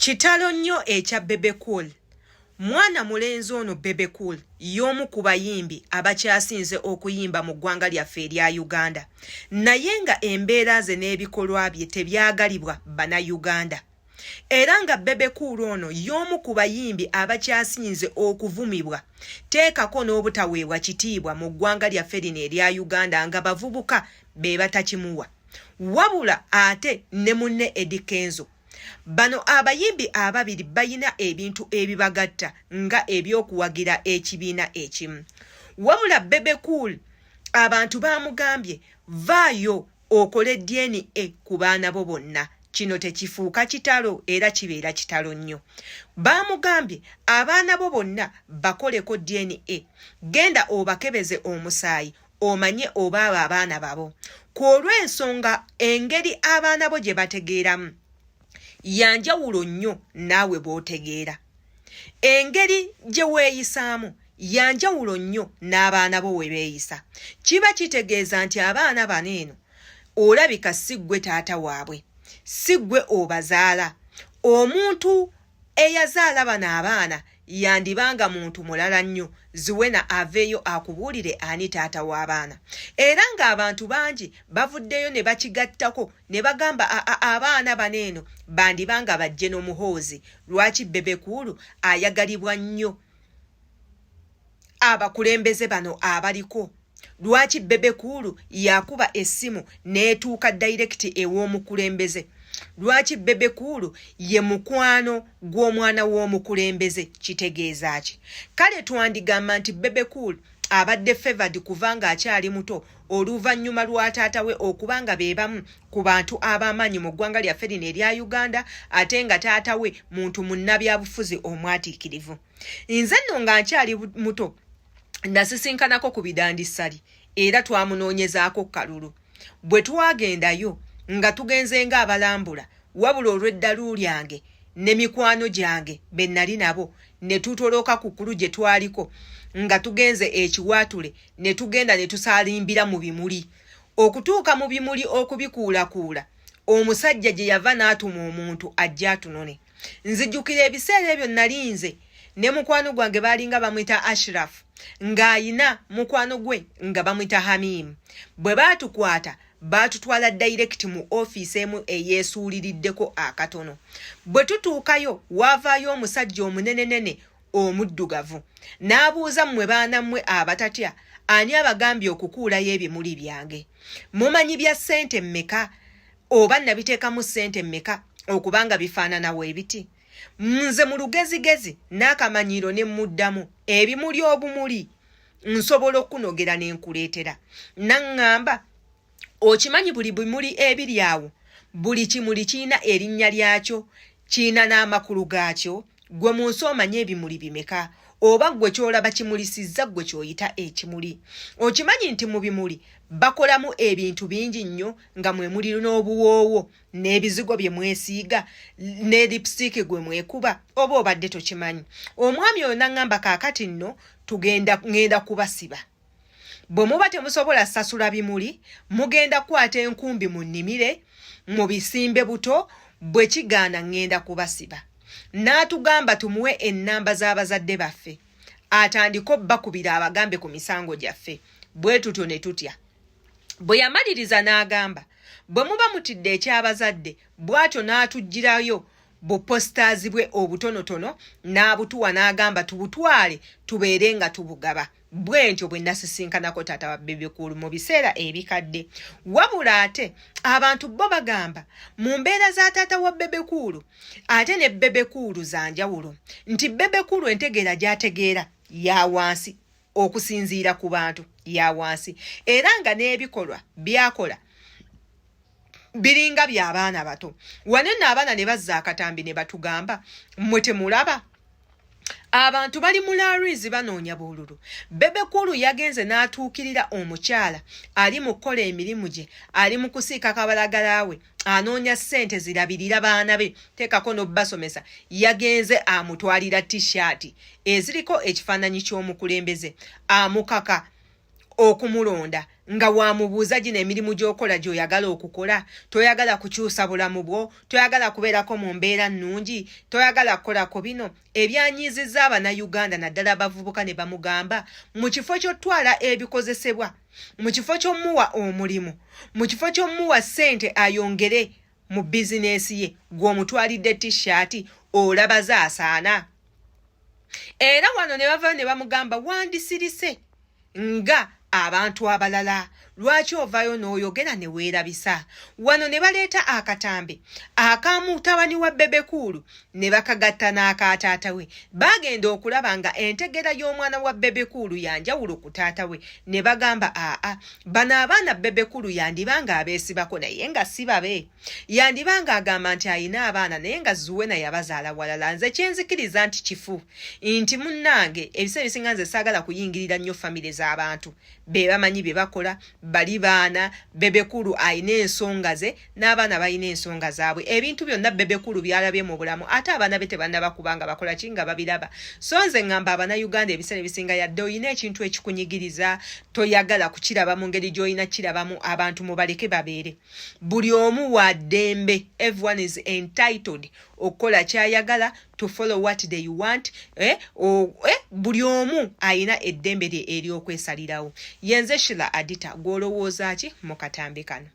Kitalo nnyo ekya Bebe Cool. Mwana mulenzi ono Bebe Cool y'omu ku bayimbi abakyasinze okuyimba mu ggwanga lyaffe erya Uganda naye nga embeera ze n'ebikolwa bye tebyagalibwa Bannayuganda. Era nga Bebe Cool ono y'omu ku bayimbi abakyasinze okuvumibwa teekako n'obutaweebwa kitiibwa mu ggwanga lyaffe lino erya Uganda nga bavubuka be batakimuwa wabula ate ne munne Eddy Kenzo. Bano abayimbi ababiri balina ebintu ebibagatta nga ebyokuwagira ekibiina ekimu. Wabula Bebe Cool abantu baamugambye vaayo okole DNA ku baana bo bonna. Kino tekifuuka kitalo era kibeera kitalo nnyo. Baamugambye abaana bo bonna bakoleko DNA, genda obakebeze omusaayi omanye oba abo abaana babo. Ku olw'ensonga engeri abaana bo gye bategeeramu ya njawulo nnyo naawe bw'otegeera. Engeri gye weeyisaamu ya njawulo nnyo n'abaana bo we beeyisa. Kiba kitegeeza nti abaana bano eno olabika si ggwe taata waabwe, si ggwe obazaala. Omuntu Eyazaala bano abaana yandiba nga muntu mulala nnyo. Zuena aveeyo akubuulire ani taata w'abaana. Era ng'abantu bangi bavuddeyo ne bakigattako ne bagamba abaana bano eno bandiba nga ba General Muhoozi. Lwaki Bebe Cool ayagalibwa nnyo abakulembeze bano abaliko? Lwaki Bebe Cool yakuba essimu n'etuuka dayirekiti ew'omukulembeze? Lwaki Bebe Cool ye mukwano gw'omwana w'omukulembeze? Kitegeeza ki? Kale twandigamba nti Bebe Cool abadde favored kuva ng'akyali muto oluvannyuma lwa taata we okuba nga be bamu ku bantu ab'amaanyi mu ggwanga lyaffe lino erya Uganda ate nga taata we muntu munnabyabufuzi omwatiikirivu. Nze nno nga nkyali muto nasisinkanako ku Bidandi Ssali era twamunoonyezaako kalulu. Bwe twagendayo nga tugenze ng'abalambula wabula olw'eddalu lyange ne mikwano gyange be nali nabo ne tutoloka ku kkulu gye twaliko nga tugenze e Kiwaatule ne tugenda ne tusaalimbira mu bimuli. Okutuuka mu bimuli okubikuulakuula omusajja gye yava n'atuma omuntu ajje atunone. Nzijukira ebiseera ebyo nali nze ne mukwano gwange baalinga bamuyita Ashraf ng'ayina mukwano gwe nga bamuyita Hamim. Bwe baatukwata baatutwala dayirekiti mu ofiisi emu eyeesuuliriddeko akatono. Bwe tutuukayo waavaayo omusajja omunenenene omuddugavu n'abuuza mmwe baana mmwe abatatya ani abagambye okukuulayo ebimuli byange? Mumanyi bya ssente mmeka oba nabiteekamu ssente mmeka okuba nga bifaanana weebiti? Nze mu lugezigezi n'akamanyiiro ne mmuddamu ebimuli obumuli nsobola okukunogera ne nkuleetera. N'aŋŋamba okimanyi buli bimuli ebiri awo buli kimuli kirina erinnya lyakyo kirina n'amakulu gaakyo gwe mu nsi omanyi ebimuli bimeka oba ggwe ky'olaba kimulisizza ggwe ky'oyita ekimuli okimanyi nti mu bimuli bakolamu ebintu bingi nnyo nga mwe muli n'obuwoowo n'ebizigo bye mwesiiga ne lipstick gwe mwekuba oba obadde tokimanyi omwami oyo n'aŋŋamba kaakati nno tugenda ŋŋenda kubasiba Bwe muba temusobola sasula bimuli, mugenda kukwata enkumbi mu nnimire mubisimbe buto, bwe kigaana ŋŋenda kubasiba. N'atugamba tumuwe ennamba z'abazadde baffe atandike obbakubira abagambe ku misango gyaffe. Bwe tutyo ne tutya. Bwe yamaliriza n'agamba, bwe muba mutidde eky'abazadde, bw'atyo n'atuggyirayo bu posters bwe obutonotono n'abutuwa n'agamba tubutwale tubeere nga tubugaba. Bwentyo bwe nasisinkanako taata wa Bebe Cool mu biseera ebikadde. Wabula ate abantu bo bagamba mu mbeera za taata wa Bebe Cool ate ne Bebe Cool za njawulo nti Bebe Cool entegeera gy'ategeera ya wansi okusinziira ku bantu ya wansi era nga n'ebikolwa by'akola biringa by'abaana bato. Wano nno abaana ne bazza akatambi ne batugamba mmwe temulaba abantu bali mu laris banoonya bululu. Bebe Cool yagenze n'atuukirira omukyala ali mu kukola emirimu gye, ali mu kusiika kabalagala we, anoonya ssente zirabirira baana be, teekako n'obbasomesa. Yagenze amutwalira t-shirt eziriko ekifaananyi ky'omukulembeze, amukaka. Okumulonda nga wamubuuza, "Gino emirimu gy'okola gy'oyagala okukola? Toyagala kukyusa bulamu bwo? Toyagala kubeerako mu mbeera nnungi? Toyagala kukolako bino?" Ebyanyiizizza Abannayuganda, naddala abavubuka, ne bamugamba, mu kifo ky'otwala ebikozesebwa, mu kifo ky'omuwa omulimu, mu kifo ky'omuwa ssente ayongere mu bizinesi ye, gw'omutwalidde T-shirt. Olaba zaasaana. Era wano ne bavayo ne bamugamba, "Wandisirise nga abantu abalala. Lwaki ovaayo n'oyogera ne weerabisa?" Wano ne baleeta akatambi aka mutabani wa Bebe Cool ne bakagatta n'akataata we. Bagenda okulaba nga entegera y'omwana wa Bebe Cool yanjawulo ku taata we, ne bagamba, "Aa, bano abaana Bebe Cool yandiba nga abeesibako, naye nga si babe. Yandiba nga agamba nti ayina abaana, naye nga Zuwena yabazaala walala." Nze kyenzikiriza nti kifu nti, munnange, ebiseera ebisinga nze saagala kuyingirira nnyo famire z'abantu. Be bamanyi bye bakola. Bali baana Bebe Cool ayina ensonga ze, n'abaana balina ensonga zaabwe. Ebintu byonna Bebe Cool byalabye mu bulamu, ate abaana be tebannaba kubanga bakola ki nga babiraba. So nze ŋŋamba Abannayuganda, ebiseera ebisinga yadde oyina ekintu ekikunyigiriza, toyagala kukiraba mu ngeri gy'olina kirabamu, abantu mubaleke babeere. Buli omu wa ddembe, everyone is entitled okukola kyayagala, to follow what they want, eh? Eh? Buli omu ayina eddembe lye eryokwesalirawo. Yenze Shila Adita. Gw'olowooza ki mu katambi kano?